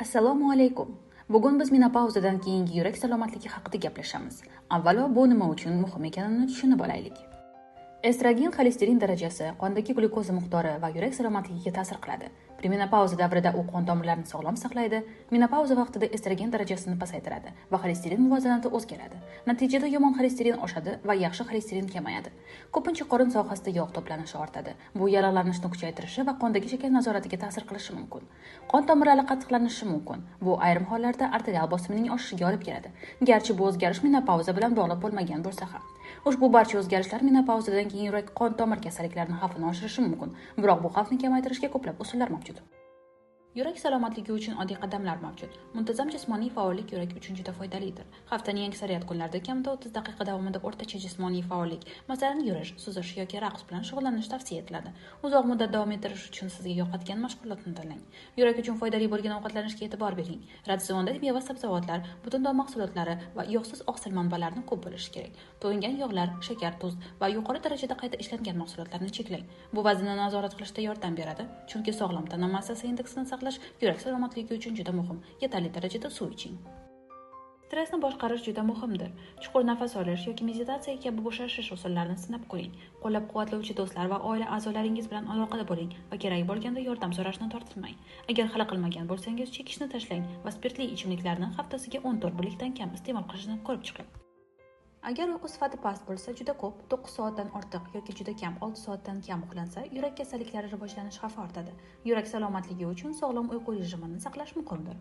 Assalomu alaykum. Bugun biz menopauzadan keyingi yurak salomatligi haqida gaplashamiz. Avvalo bu nima uchun muhim ekanini tushunib olaylik. Estrogen xolesterin darajasi, qondagi glyukoza miqdori va yurak salomatligiga ta'sir qiladi. Premenopauza davrida u qon tomirlarini sog'lom saqlaydi, menopauza vaqtida estrogen darajasini pasaytiradi va xolesterin muvozanati o'zgaradi. Natijada yomon xolesterin oshadi va yaxshi xolesterin kamayadi. Ko'pincha qorin sohasida yog' to'planishi ortadi. Bu yaralanishni kuchaytirishi va qondagi shakar nazoratiga ta'sir qilishi mumkin. Qon tomirlari qattiqlanishi mumkin. Bu ayrim hollarda arterial bosimining oshishiga olib keladi. Garchi bu o'zgarish menopauza bilan bog'liq bo'lmagan bo'lsa ham. Ushbu barcha o'zgarishlar menopauzadan keyin yurak qon tomir kasalliklarining xavfini oshirishi mumkin. Biroq bu xavfni kamaytirishga ko'plab usullar mavjud. Yurak salomatligi uchun oddiy qadamlar mavjud. Muntazam jismoniy faollik yurak uchun juda foydalidir. Haftaning aksariyat kunlarida kamida 30 daqiqa davomida o'rtacha jismoniy faollik, masalan, yurish, suzish yoki raqs bilan shug'ullanish tavsiya etiladi. Uzoq muddat davom ettirish uchun sizga yoqadigan mashg'ulotni tanlang. Yurak uchun foydali bo'lgan ovqatlanishga e'tibor bering. Ratsionda meva-sabzavotlar, butun don mahsulotlari va yog'siz oqsil manbalarini ko'p bo'lishi kerak. To'yingan yog'lar, shakar, tuz va yuqori darajada qayta ishlangan mahsulotlarni cheklang. Bu vaznni nazorat qilishda yordam beradi, chunki sog'lom tana massasi indeksini saqlash yurak salomatligi uchun juda muhim. Yetarli darajada suv iching. Stressni boshqarish juda muhimdir. Chuqur nafas olish yoki meditatsiya kabi bo'shashish usullarini sinab ko'ring. Qo'llab-quvvatlovchi do'stlar va oila a'zolaringiz bilan aloqada bo'ling va kerak bo'lganda yordam so'rashni tortinmang. Agar hali qilmagan bo'lsangiz, chekishni tashlang va spirtli ichimliklarni haftasiga 14 birlikdan kam iste'mol qilishni ko'rib chiqing. Agar uyqu sifati past bo'lsa, juda ko'p 9 soatdan ortiq yoki juda kam 6 soatdan kam uxlansa, yurak kasalliklari rivojlanish xavfi ortadi. Yurak salomatligi uchun sog'lom uyqu rejimini saqlash muhimdir.